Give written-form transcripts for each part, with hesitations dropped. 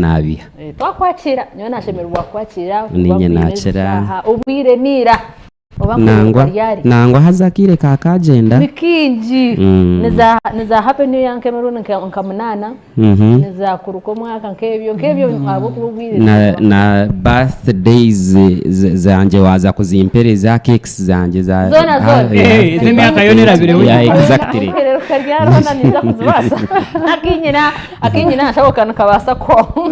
Naabiha. Eh, twakwakira nyowe nashemererwa kukwakira kuba Niinye nkwine naakira. eshaaha obwire niira oba nkureeba Nangwa ryari nangwa haza akaire ka kagyenda. ni kaingi niza niza happy new year nk'emirundi nka nka munaana niza kuruka omwaka nk'ebyo nk'ebyo ahabw'okuba obwire Na nibuba na birthdays zangye waaza kuzimpereza cakes zangye za Zoona zoona. Eh, ez'emyaka yoona erabireho. Yeah, exactly. Omuhereruka ryariho na ninza kuzibaasa akinyine akinyine aha nshaho ka nikabaasa kuhwaho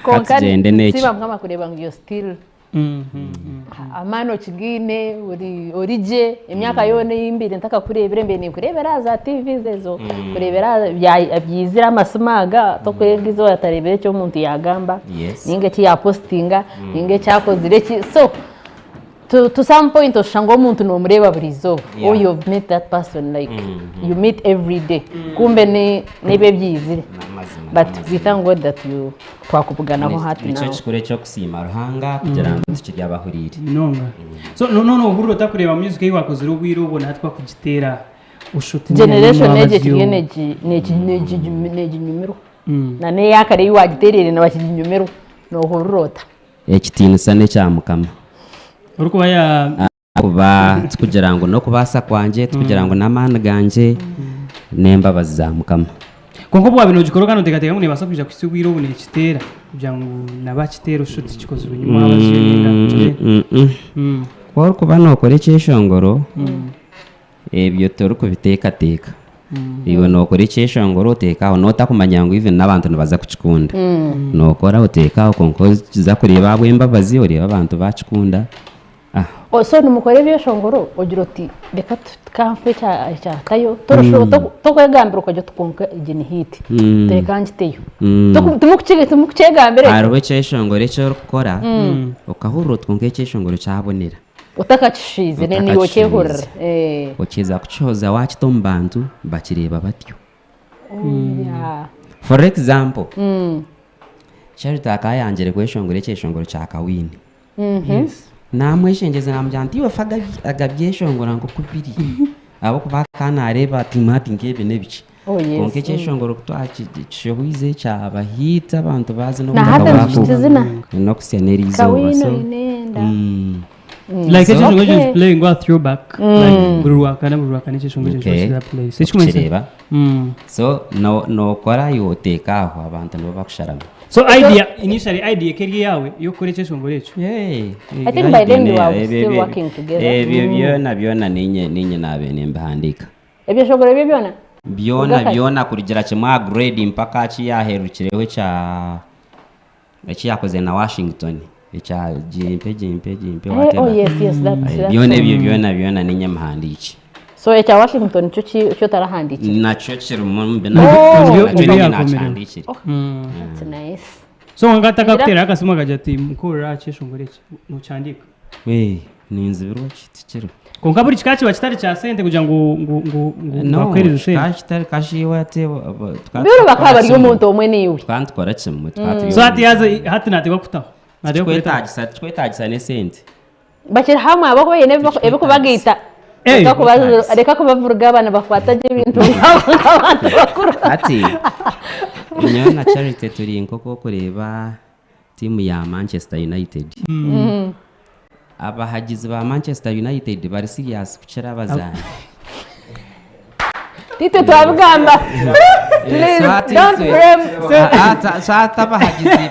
kwonka Katugyende n'ekyo. nsiima Mukama kureeba ngu you're still amaani okigaine ori ori gye emyaka yoona ei mbaire ntakakureebire mbaire ninkureebera aha za TV ezo kureebera aha bya byizire amasimu aga tokureeba eizooba otareebire eki omuntu yaagamba ninga eki yaapositinga ninga eki akozire eki so to to some point oshusha ngu omuntu noomureeba buri izooba or you have met that person like you meet everyday kumbe ni n'ebi ebyizire but we thank God that you twakubuganaho hati Nikyo now. kikuru eky'okusiima Ruhanga kugira ngu tukiri abahuriire. Munonga. So no no nohurira otakureeba music ei wakozire obwire obwo na hati bakugiteera oshusha oti Generation niinyine egi ekiriyo omwabazyo. negi negi negi neginyumirwa na n'eyakare ei wagiteereire nibakiginyumirwa nohurira ota? Ekitiinisa n'ekya Mukama. Orikuba ya Ahakuba tikugira ngu n'okubaasa kwangye, tikugira ngu n'amaani gangye, n'embabazi za Mukama. Kwonka obu waabaire noogikora okaba nooteekateeka ngu neebaasa kwija kuhitsya obwire obu neekiteera kugira ngu na baakiteera oshushe oti kikozirwe enyima waaba nainga Mm. Ku orikuba nookora ekyeshongoro, ebyo torikubiteekateeka. Iwe nookora ekyeshongoro oteeka aho n'otakumanya ngu even n'abantu nibaza kukikunda. Nookora oteeka aho kwonka oza kureeba ahabw'embabazi oreeba abantu baakikunda. Ah. Oh, so nimukora ebyeshongoro ogira oti reka kanfe ekyatayo tokwegambira okagira oti kwonka egi ni hit reka ngiteyo timukukyegambira ekyo Hariho ekyeshongoro eki orikukora okahurira oti kwonka ekyeshongoro kyabonera. Otakakishiize naiwe okyehurira. Okiheza kukihoza waakita omu bantu bakireeba batyo. For example, Charity akaba ayangire kweshongora ekyeshongoro kya Kawini. Naamweshengyeza naamugira nti iwe fa aga byeshongora nk'oku biri ahabw'okuba akaba naareeba ati hati nk'ebi n'ebiki. Oh, yes. Kwonka ekyeshongoro ku twakishohoize kyaba hit abantu baaza Na hati n'obutaka nikikizina. n'okuhitsya n'eri izooba. Kawino So, oine enda. Like So- ekyeshongoro ekyo nikiplayingwa ngu aha throwback like buri rwakana buri rwakana ekyeshongoro ekyo nikiba kiri play. So ekikumanyisa Okukireeba. So no- nookora iwe oteeka aho abantu nibo bakusharamu. So idea initially idea eka eri eyaawe ey'okukora ekyeshongoro ekyo? Yeah, I think by then you are still working together. Ebyo byona byona ninye ninye naabaire nimbihandiika. Ebyeshongoro ebyo byona? Byona Kuruga kare? byona kurugira kimwe aha grade mpaka aha ki yaaherukireho ekya eki yaakozire na Washington ekya gimpe gimpe gimpe Eh, oh whatever. yes, yes, that, Eh, that byona song. ebyo byona byona ninye muhandiiki. So ekya Washington nikyo ki eki otarahandiikire? Nakyo kirimu omu bi Oh! nakyo Nibyo ninye yakomereho. naakihandiikire. Oh, that's nice. So kwonka atakakuteeraho akasimu akagira ati nkorera aha kyeshongoro eki, nokihandiika? Eh, ninzibirwa ki tikiriho. Kwonka buri kika kiba kitari kya sente kugira ngu ngu ngu ngu No, bakuheereze sente. kikaba kitari kashiiwe hati tukaba Mbwenu bakaba tukora bari kimwe. omuntu omwe naiwe. Tukaba nitukora kimwe tukaba turi So hati yaza hati nateekwa kutaho. Nateekwa kureetaho. Tikikwetaagisa tikikwetaagisa n'esente. Bakiri hamwe ahabw'okuba baine ebikubagaita. Eh. Reka kuba- Reka kubavuruga aba nibakwata gye ebintu byabo nk'abantu bakuru. Hati nyowe na Charity turi nk'oku orikureeba tiimu ya Manchester United. Abahagizi ba Manchester United bari serious kukira abazaani. Titwe twabigamba. Please don't blame. So hati abahagizi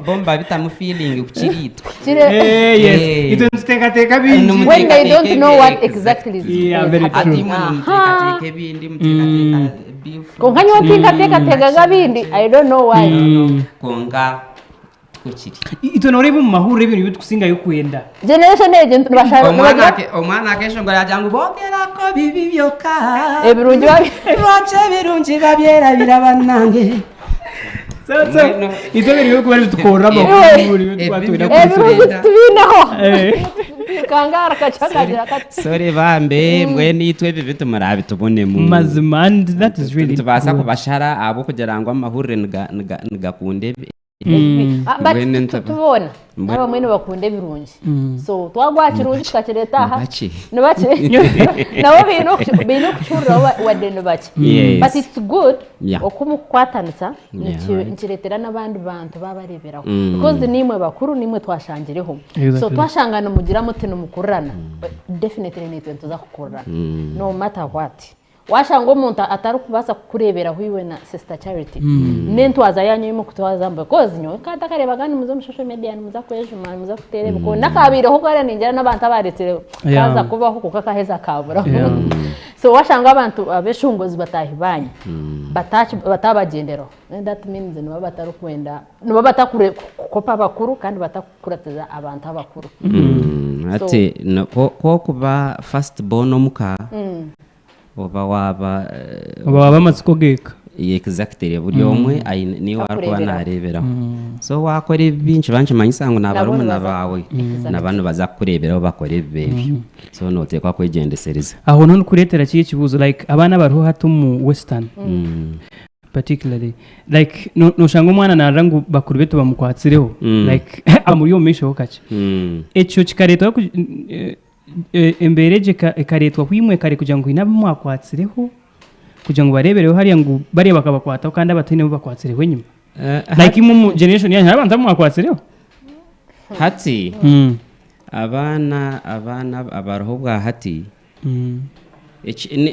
bo nibabitamu feeling kukira itwe. Kire. Eh, yes. Eh. Itwe nituteekateeka bingi. Nimuteekateeka When they don't know what ebindi. exactly is Yeah, very Hati true. imwe nimuteekateeka ebindi, muteekateeka beef. Kwonka nyowe tinkateekateekaga abindi. I don't know why. Kwonka tikwo kiri. Itwe nooreeba omu mahurire ebintu ebi turikusingayo kwenda. Generation egi nibashaba Omwana nibagira ake- omwana akeshongora yagira ngu boogerako bibi byoka ebirungi babi lwaki ebirungi babyerabira banange So, so, itwe ebintu ebirikuba nibitukorera amakuru ebitukuba twenda Ebi- kuhurira. ebirungi titubiineho Eh. kangara kakye akagira kati sore bambe mbwenu itwe ebibi timurabitubonemu Mazima and that is really nitubaasa good. kubashara ahabw'okugira ngu amahurire niga- niga- nigakunda ebi- Ah, but Mbwenu tuboona Mbwenu- abamwe nibakunda ebirungi, so twagwa kirungi tukakireeta aha. Nibakye. Ni bakye nabo baine okucuriraho wadde ni bakye. But it's good okumukukwatanisa nikireetera n'abandi bantu babareeberaho because niimwe bakuru, niimwe twashangireho. So twashanga nimugira muti nimukurirana, definitely naitwe nituza kukurirana no matter what. Washanga omuntu atarikubaasa kukureeberaho iwe na Sister Charity n'entwaza yanyu ei murikutwazamu, because nyowe nkaba ntakareebaga nimuza omu social media, nimuza kwejuma, nimuza kuteera ebikooni, n'akabaireho kare ningira n'abantu abaaretsire kaaza kubaho kwonka kaheza kaaburaho. So washanga abantu abeshongozi bataahi baanyu bataabagyenderaho, then that means nibaba batarikwenda, nibaba batakukopa abakuru kandi batakukuratiza abantu abakuru. Hati ku orikuba first born omuka, oba waaba Oba waaba amatsiko g'eka. Exactly, buri omwe aine niiwe arikuba Akureeberaho. Naareeberaho. So waakora ebibi nikiba nikimanyisa ngu Nabo nabarumuna nibaza baawe nabo nibaza kukureeberaho bakore ebibi ebyo. So nooteekwa kwegyendesereza. Aho niho nikureetera ki ekibuuzo, like abaana abariho hati omu western particularly, like noshanga omwana narira ngu bakuru be tibamukwatsireho, like amuri omu maisho ho kakye. Ekyo kikareetwaho embeera egyo ekareetwaho imwe kare kugira ngu haine abu mwakwatsireho kugira ngu bareebereho hariya ngu bariya bakabakwataho kandi abataine abu bakwatsireho enyima. Like imwe omu generation yanyu hariho abantu abu mwakwatsireho? Hati abaana abariho obwa hati,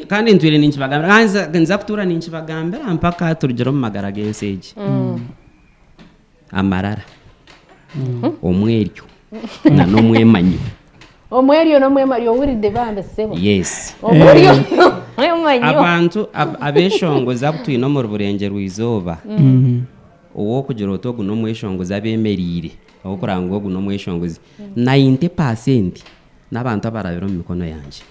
kandi ntwire ninkibagambira, kandi nza kutuura ninkibagambira mpaka turugire omu magara g'ensi egi. Amarara, omweryo na n'omwemanyo. Omweryo n'omwemanyo, owulidde bambi ssebo. Yes. Omweryo n'omwemanyo. Abantu abeshongozi abu twine omuri Burengyerwa Izooba, ow'okugira oti ogu n'omweshongozi abeemereire, ow'okuranga ngu ogu n'omweshongozi, 90% n'abantu abarabire omu mikono yangye.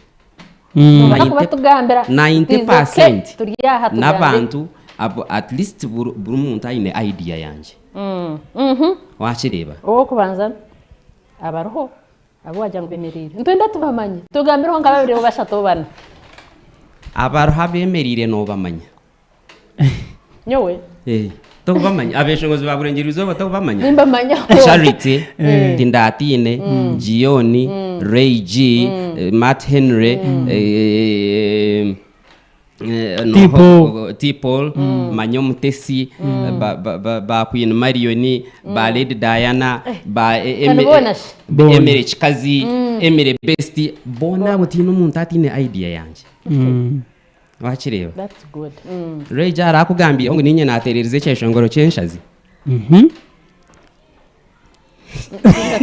Noobaasa kuba tugambira 90 it is okay, percent turi aha tugambe. N'abantu abu at least buri muntu aine idea yangye. Wakireeba? Ow'okubanza abariho abu wagira ngu bemereire nitwenda tubamanye, tugambireho nka babiri oba bashatu oba bana. Abariho abemereire noobamanya. Nyowe? Eh, tokubamanya? Abeshongozi ba Burengyerwa Izooba tokubamanya? Nimbamanya. Charity, Tindatiine, Gion, Ray G, Matt Henry, T-Paul. T-Paul, Manya Omutesi, ba Queen Marion, ba Lady Diana, ba Kandi boona shi? Boona. Emily Kikazi, Emily Best, boona abo tihaine omuntu ataine idea yangye. Wakireeba? That's good. Regi arakugambire ngu niinye naatereerize ekyeshongoro ky'enshazi?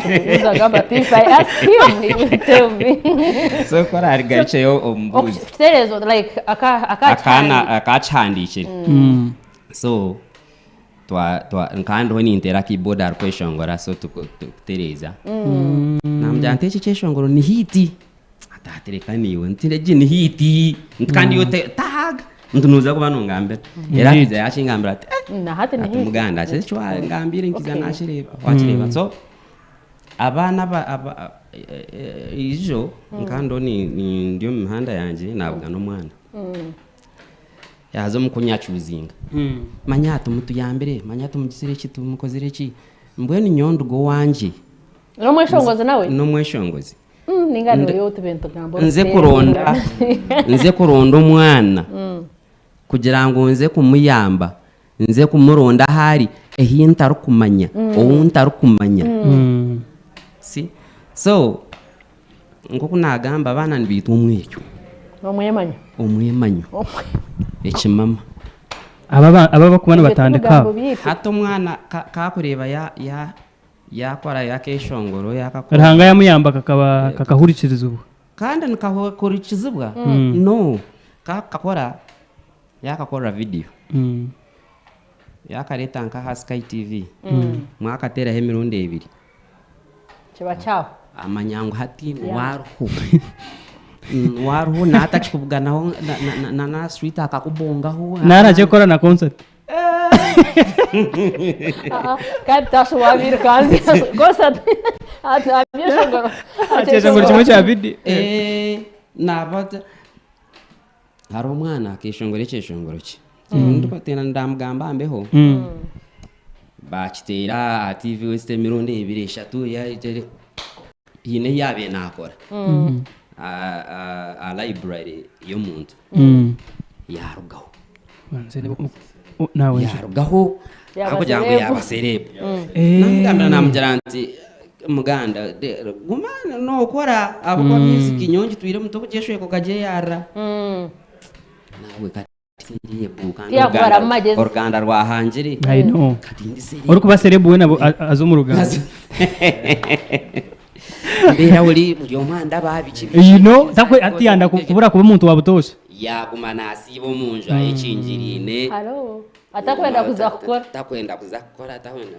Kubuuzaga but if I ask him, he will tell me. So ku aragarukyeyo omubuuze. Okukitereeza like aka Akaana akakihandiikire. So twa twa nkaba ndiho ninteera keyboard arikweshongora, so tukutereeza. Naamugira nti eki ekyeshongoro ni hit. Ati reka naiwe, nti egi ni hit, nti kandi iwe taaga, nti noza kuba nongambira. Era Indeed. akaija yakingambira ati eh, Na hati ni ati hit. muganda ati eki wangambire nkiza nakireeba, wakireeba. So abaana aba aba ijo nkaba ndiho ndi omu mihanda yangye nabugana omwana. Yaaza omu kunyacuuzinga. Manya tumutuyambire, manya tumugizire ki, tumukozire ki. Mbwenu nyowe nduga owangye. N'omweshongozi nawe? N'omweshongozi. Ninga niwe tube nitugamba Nze oruteerero. kuronda omwana kugira ngu nze kumuyamba, nze kumuronda ahari ehi ntarikumanya, ou ntarikumanya. See? So nk'oku naagamba, abaana nibaitwa omweryo. Omwemanyo. Omwemanyo, ekimama. Aba aba abakuba nibatandika Ebigambo aba. byaitu. Hati omwana kakureeba ya yakora yakeshongoro yakakora. Ruhanga yamuyamba kakaba kakahurikirizibwa. Kandi nikahurikizibwa no kakakora yakakorera video, yakareeta nka aha Sky TV, mwakateeraho emirundi ebiri, Kiba kyaho. Amanya ngu hati waruho. Waruho natakikubuganaho na street akakubongaho. Narakye kukora na concert. Kandi tasha wabirukanze rwose abyeshongoro. Ekyeshongoro kimwe kya video. Eh, naba hariho omwana akeshongora ekyeshongoro kye, ndikuteera ndamugamba mbeho. Baakiteera aha TV West emirundi ebiri eshatu haine eyi yaabaire naakora aha library y'omuntu yaarugaho. Yaarugaho ahabw'okugira ngu yaaba serebu. Naamugambira naamugira nti muganda guma nookora ahabw'okuba music nyowe ngitwiremu tokugyeshweka okagyeyarira. Naawe kati Serebu kandi Tiyakubaramu oruganda magezi. oruganda rwahangire. I know. Kati ndi serebu. Orikuba serebu weena abo- a- aza omu ruganda. Mbeera ori buri omwe andaba biki biki. You know, takwe atiyanda ku- kubura kuba omuntu wa butoosha. Yaaguma naasiiba omu nju ayekingiriine. Haro. Atakwenda kuza kukora. Takwenda kuza kukora, atakwenda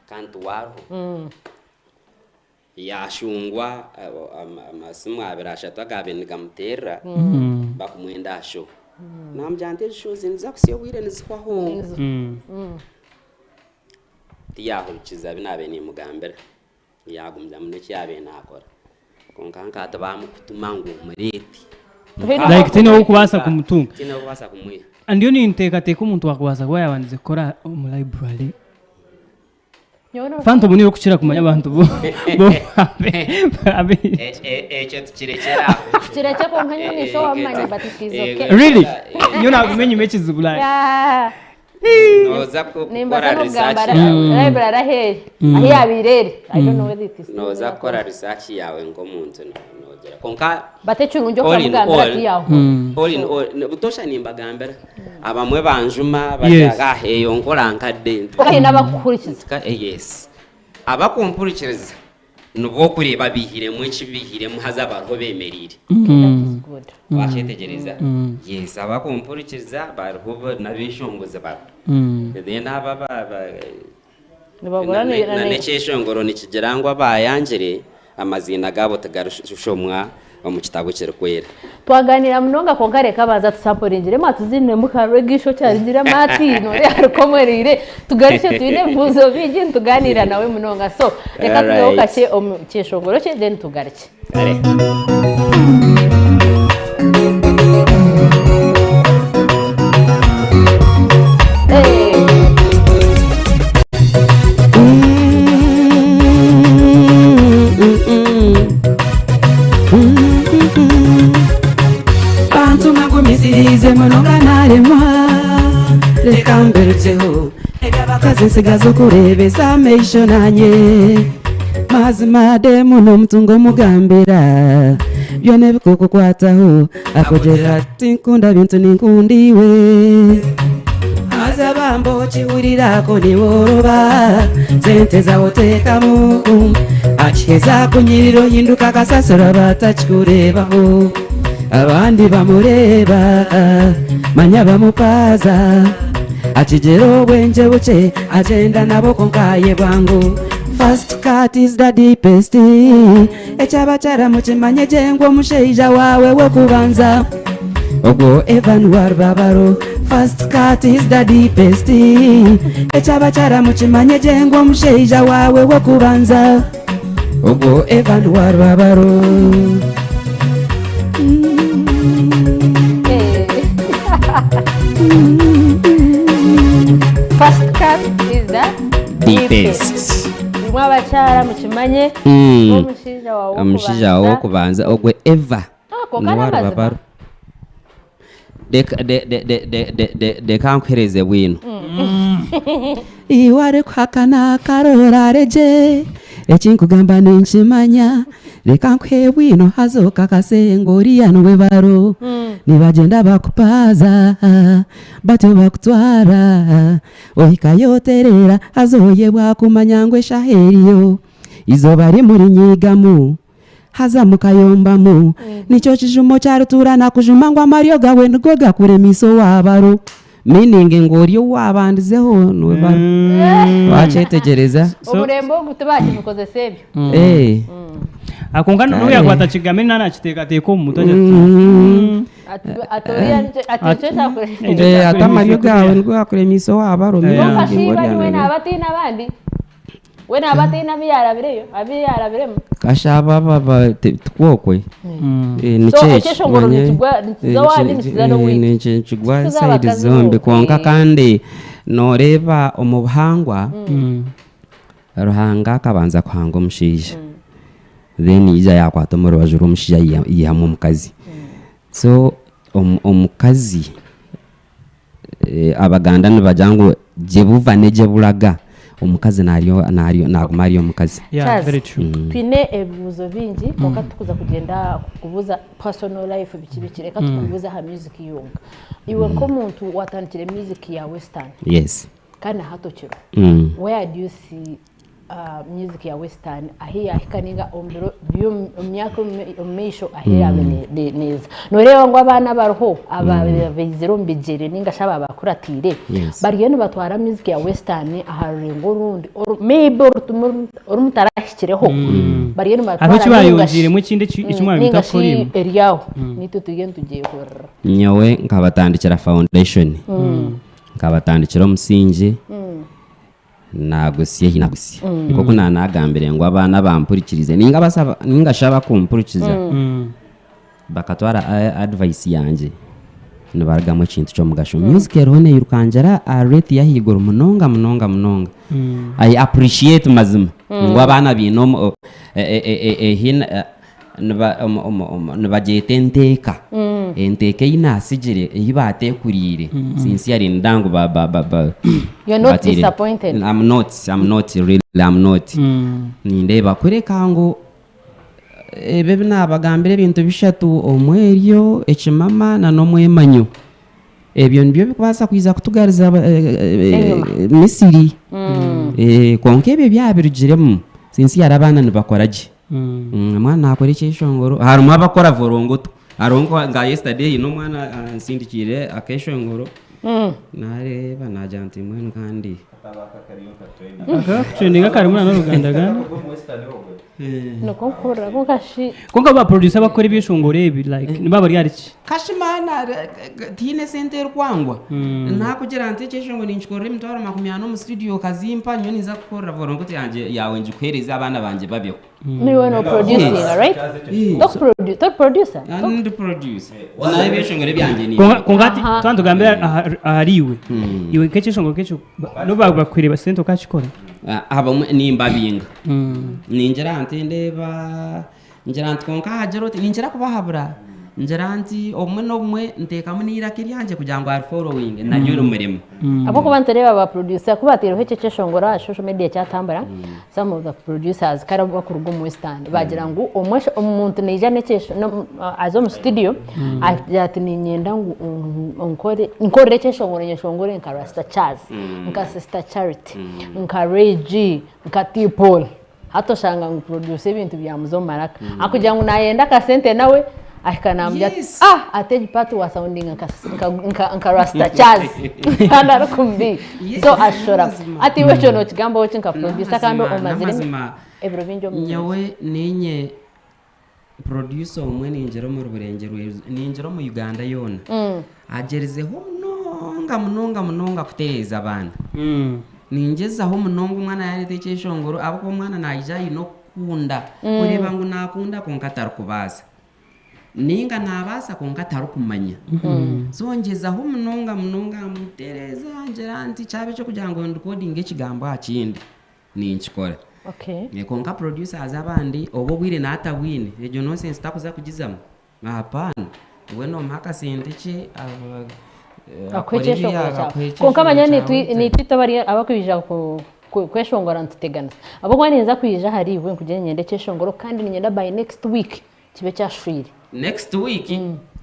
kandi tiwariho. Yaashungwa amasimu abiri ashatu agaabaire nigamuteerera bakumwenda aha show. Naamugira nti ezi shows niziza kuhitsya obwire nizihwaho. Tiyaahurikiza bi naabaire niimugambira, yaagumizamu n'eki yaabaire naakora. Kwonka nka hati baamukutuma ngu omureete. Like tihaine ow'okubaasa kumutunga. Tihaine ow'okubaasa kumwiha. Ndiyo ninteekateeka omuntu waakubaasa kuba yaabandize kukora omu library. Phantom niwe orikukira kumanya abantu bo Ekyo tukirekyere aho. Tukirekye kwonka nyowe nisho wamanya but it is okay. Really? Nyowe naguma enyima ekizibu like. Yeah. Nooza kukora Nimbaasa research n'okugamba yaawe. library aheeri ahu yabaire eri. I don't know whether it is still Nooza there. kukora research yaawe nk'omuntu noogira. Kwonka But ekirungi all in okamugambira all, ati yaahura. all in all, butoosha nimbagambira. Abamwe banjuma bati Yes. ah eyo nkora nkadde nti Haine abakuhurikiza. Ka- eh, yes abakumpurikiriza nibo okureeba baihiremu eki baihiremu haza bariho bemereire That is good. wakyetegyereza yes abakumpurikiriza bariho n'abeshongozi bariho then aba aba- aba- Nibabura Na- na- na- n'ekyeshongoro nikigira ngu abaayangire amaziina gaabo tigarishomwa omu kitabo ekirikwera. Twaganira munonga kwonka reka abanza tusampuringiremu atuziniremu ka reggae isho kyarugiremu ati noreeba ariko omwereire tugarukye twine ebibuuzo bingi nituganira nawe munonga so reka tuzeho Alright. kakye omu kyeshongoro kye then tugarukye. Kare. Hey. Bantuma ngumisirize munonga naremwa reka mberugyeho eby'abakazi nsigaze okureebesa amaisho nanye mazima demu n'omutungo omugambira byona ebikukukwataho akugira ati nkunda bintu ninkunda iwe haza bamba okihurira ko niworoba sente zawe oteekamu akiheza kunyirira ohinduka kasasiro abatakikureebaho abandi bamureeba manya bamupaaza akigira obwengye bukye agyenda nabo kwonka ayebwa ngu first cut is the deepest ekyabakyara mukimanye gye ngu omushaija waawe w'okubanza ogwo Evan Warubabaro first cut is the deepest ekyabakyara mukimanye gye ngu omushaija waawe w'okubanza ogwo Evan Warubabaro. First cut is the Deepest. Imwe abakyara mukimanye omushaija wawe Omushaija wawe w'okubanza ogwe Eva Ah, kwonka niwe n'amazima. Warubabaro. Reka de- de- de- de- de- de- reka nkuhereze bwino. Iwe arikuhakana karora aregye eki nkugamba ninkimanya reka nkuhe bwino haza okakase ngu oriya niwe baro nibagyenda bakupaaza batyo bakutwara ohikayo otereera haza oyebwa kumanya ngu eshaaha eriyo eizooba rimurinyigamu haza mukayombamu nikyo kijumo kyarutuura nakujuma ngu amaryo gawe nigo gakuremisa owa baro meaning ngu ori owabandizeho niwe baro wakyetegyereza. Omurembe ogu tibakimukozesa ebyo. Eh. Ah, kwonka Kare. n'obu yakwata kigambe nana nakiteekateeka omu mutwe agira ati, Ati oriya nikyo ati nikyo kyakure. Ekyo Eh, ate amaryo kyakuremisa gawe nigo gakuremisa owa baro Yeah. meaning Kwonka ngu shi oriya bari we niwe naaba ataine abandi we naaba ataine abu yaarabireyo abu yaarabiremu. Kashaba aba ba- ti- tikwokwe. Eh, So nikyo ekyeshongoro manye- nikigwa nikiza eh, owandi nikiza n'owaitu. nikigwa Kiza side abakazi zombi bo. kwonka Eh. kandi. Nooreeba omu buhangwa, Ruhanga akabanza kuhanga omushaija, then yaija yaakwata omu rubaju rw'omushaija yaihamu omukazi. So omukazi Abaganda nibagira ngu gye buva n'egye buraga, omukazi naaguma ari omukazi. Yeah, Charles, very true. twine ebibuuzo bingi kwonka titukuza kugyenda kukubuuza personal life biki biki reka tukubuuze aha music yonka. Iwe nk'omuntu watandikire music ya western Yes. kandi na hati okiriho, where do you see music ya western ahu yahika ninga omu biro by'omu omu myaka omu maisho ahu eraabe neeza? Nooreeba ngu abaana abariho abaizire omu bigyere ninga shi ababakuratiire bariyo nibatwara music ya western aha rurengo orundi maybe oru mutarahikireho bariyo Hariho eki nibatwara ninga shi baayongyeiremu ekindi eki mwabaire ninga shi mutakukoreiremu. eri aho naitwe turiyo nitugyehurira. Nyowe nkabatandikira foundation, nkabatandikira omusingi. Naagusya ehi naagusya. Nk'oku naanagambire ngu abaana bampurikirize ninga abasaba ninga shi abakumpurikiza bakatwara advice yangye nibarugamu ekintu ky'omugasho. Music eriho neyirukangira aha rate y'ahaiguru munonga munonga munonga. I appreciate mazima ngu abaana baine omu ehi Nibagyeta enteeka. Enteeka ei naatsigire, ei baateekuriire, sincerely ninda ngu ba- ba- ba- ba- You're not batiire. disappointed? I'm not, I'm not, really, I'm not. Nindeeba kureka ngu ebi ebi naabagambira ebintu bishatu, omweryo, ekimama na n'omwemanyo. Ebyo nibyo birikubaasa kwija kutugaruza Enyima. Misiri. Kwonka ebyo byabirugiremu, sincerely abaana nibakora gye. Omwana naakora ekyeshongoro, harimu abakora vorongoto, hariho nka yesterday haine omwana ansindikiire akeshongoro, naareeba naagira nti mbwenu kandi. Akakutrendinga karimu na n'orugandaganda. Nikwo nkuhurira kwonka shi. Kwonka ba producer abakukora ebyeshongoro ebi like nibaba bari ahari ki? Kashima tihaine esente erikwangwa. Nakugira nti ekyeshongoro ninkikorera emitwaro 40 omu studio okazimpa nyowe ninza kukukorera vorongoto yangye yaawe ngikuheereze abaana bangye babeho. Niiwe no producinga right? Tori producer? Ndi producer. Nawe ebyeshongoro ebyangye ni. Kwonka hati twaba nitugambira ahari iwe, iwe nk'ekyeshongoro nk'ekyo nobu baakubakuheire sente okakikora? Abamwe nimbabinga. Ningira nti ndeeba ngira nti kwonka hagira oti ninkira kubahabura ngira nti obumwe n'obumwe nteekamu n'eiraka eryangye kugira ngu ariforowinge naryo rimurema. Ahabw'okuba nitureeba ba producer ku baataireho ekyo ekyeshongoro aha social media kyatambura, some of the producers kare abu bakuruga omu western baagira ngu omwe omuntu naija n'ekyesho aze omu studio agira ati niinyenda ngu onkore nkorere ekyeshongoro nyeshongore nka Rasta Charles, nka Sister Charity, nka Ray G, nka T Paul. Hati oshanga ngu producer ebintu byamuza omu maraka. Akugira ngu nayenda akasente nawe ahika namugira ati Yes. ah ate egi part wa soundinga nka, nka, nka, nka Rasta Charles kandi arikumubiiha. Yes, So ashora. n'amazima. Hati iwe ekyo nokigambaho ki nka producer kandi N'amazima, omazire n'amazima. ebiro bingi omu music? Nyowe ninye producer omwe ningira omuri Burengyerwa ningira omu Uganda yoona agyerizeho munonga munonga munonga kutereeza abaana. Ningyezaho munonga omwana yareeta ekyeshongoro ahabw'okuba omwana naija aine okukunda oreeba ngu nakunda kwonka atarikubaasa ninga nabaasa kwonka atarikumanya so ngyezaho munonga munonga mutereeza ngira nti kyaba eky'okugira ngu ndikodinge ekigambo aha kindi ninkikora. Okay. Kwonka producers abandi obu obwire natabwine egyo nonsense takuza kugizamu ahapaana we nomuha akasente kye Akuhe akore ebi ekyeshongoro kyawe. akuhe Kwonka manya ekyeshongoro nitwi kyawe. nitwe itwe abari abakwija kweshongora nituteganisa. Ahabw'okuba ninza kwija ahari iwe nkugire niinyenda ekyeshongoro kandi niinyenda by next week kibe kyashwire. Next week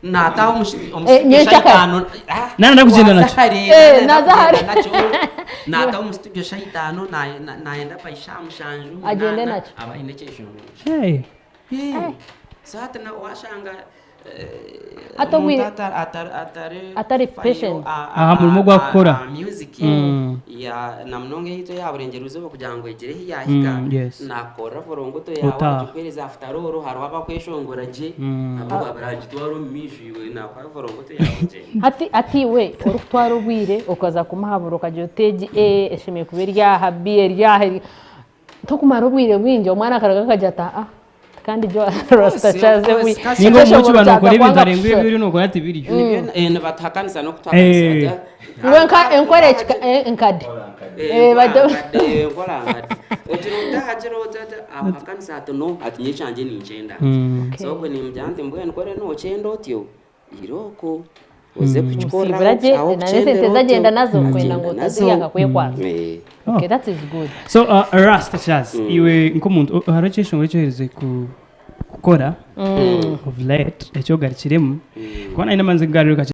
naataaha omu omu Eh, studio nyekyakare. shayitaano ah, Naaba ndakugyenda waaza nakyo. hare, Eh, naaba naaza hare. ndakugenda nakyo. Naataaha omu studio shayitaano naayenda by shaaha mushanju Agyende munaana nakyo. aba aine ekyeshongoro. Hey. Hey. So hati waashanga Hati omuntu obwire- atari Atari fayo patient. Aha murimo ogu arikukora. aha music ya na munonga eyaitu eya Burengyerwa Izooba kugira ngu egire ahi yaahika Yes. naakukorera vorongoto yaawe Otaaha. agikuheereza after all hariho abakweshongora gye abo baragitwara omu maisho iwe naakuha vorongoto yaawe ogyende. Hati hati iwe orikutwara obwire okaza kumuhabura okagira oti egi A eshemereire kuba eri aha, B eri aha, eri- tokumara obwire bwingi omwana akarugayo akagira ati aa. Kandi jo Rasta Of Charles course, kasi- Ninga Ekyo omuki bano okora ebintu kyanga arenga kushora. ebyo nokora ati biriyo. Nibyo, nibatuhakanisa n'okutuhakanisa. Iwe nka enkora ekika nkade. Nkora nkade ogira otahagira ota amuhakanisa ati no, ati nyowe ekyangye ninkyenda. So obwe nimugira nti mbwenu kore nokyenda otyo, irooko oze kukikora Osiibura gye aho na n'esente okukyendera zagenda otyo, nazo kwenda agenda ngu nazo. otazirya akakwekwasa. Okay, that is good. So Rasta Charles, iwe nk'omuntu hariho ekyeshongoro ekyoherize kukora of late ekyogarukiremu kuba nari namanze kugarura.